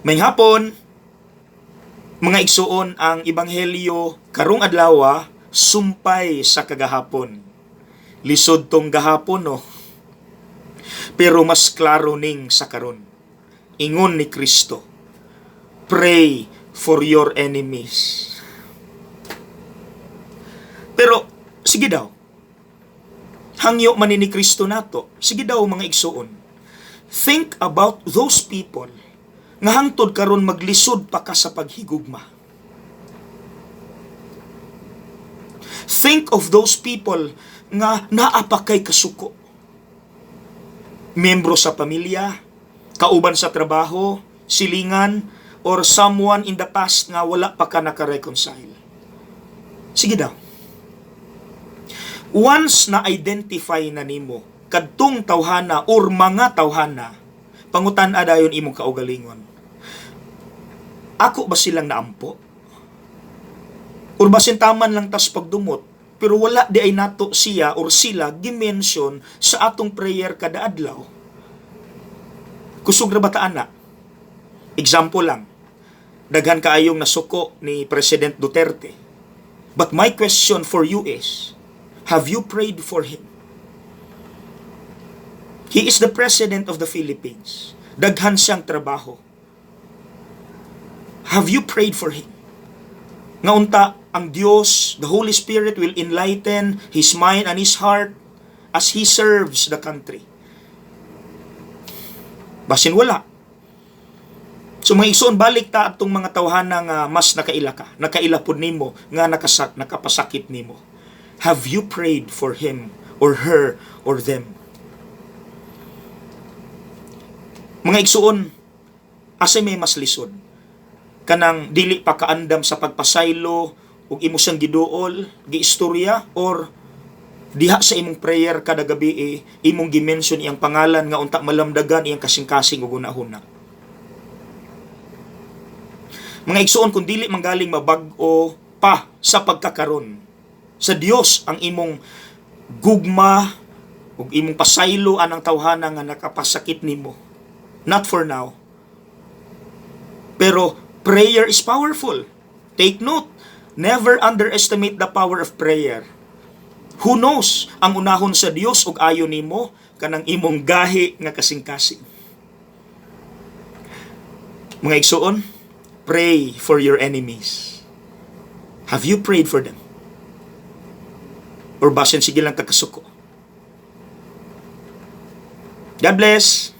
Maayong hapon, mga igsuon. Ang ebanghelyo karong adlaw sumpay sa kagahapon. Lisod tong gahapon, no? Pero mas klaro ning sa karon. Ingon ni Kristo, "Pray for your enemies." Pero sige daw. Hangyo man ni Kristo nato. Sige daw, mga igsuon. Think about those people nga hangtod karon maglisod pa ka sa paghigugma. Think of those people nga naa pa kay kasuko. Membro sa pamilya, kauban sa trabaho, silingan, or someone in the past nga wala pa ka naka-reconcile. Sige daw. Once na identify na nimo kadtong tawhana or mga tawhana, pangutan-a dayon imong kaugalingon. Ako ba silang naampo? Or basin taman lang tas pagdumot, pero wala diay nato siya or sila gi-mention sa atong prayer kada adlaw? Kusog ra ba ta ana? Example lang. Daghan kaayong nasuko ni President Duterte. But my question for you is, have you prayed for him? He is the President of the Philippines. Daghan siyang trabaho. Have you prayed for him? Nga unta ang Dios, the Holy Spirit, will enlighten his mind and his heart as he serves the country. Basin wala. So, mga igsoon, balik ta atong mga tawhana nga mas nakaila ka, nakaila pud nimo nga nakapasakit nimo. Have you prayed for him or her or them? Mga igsuon, asa may mas lisod? Kanang dili pa kaandam sa pagpasaylo ug imo siyang giduol, giistorya, or diha sa imong prayer kada gabi eh, imong gi-mention iyang pangalan nga unta malamdagan iyang kasing-kasing ug hunahuna? Mga igsuon, kung dili manggaling mabag-o pa sa pagkakaron sa Dios ang imong gugma ug imong pasaylo anang tawhana nga nakapasakit nimo, not for now. Pero prayer is powerful. Take note, never underestimate the power of prayer. Who knows, ang unahon sa Dios ug ayo nimo kanang imong gahi nga kasing-kasing. Mga igsuon, pray for your enemies. Have you prayed for them? Or basin sige lang kakasuko? God bless.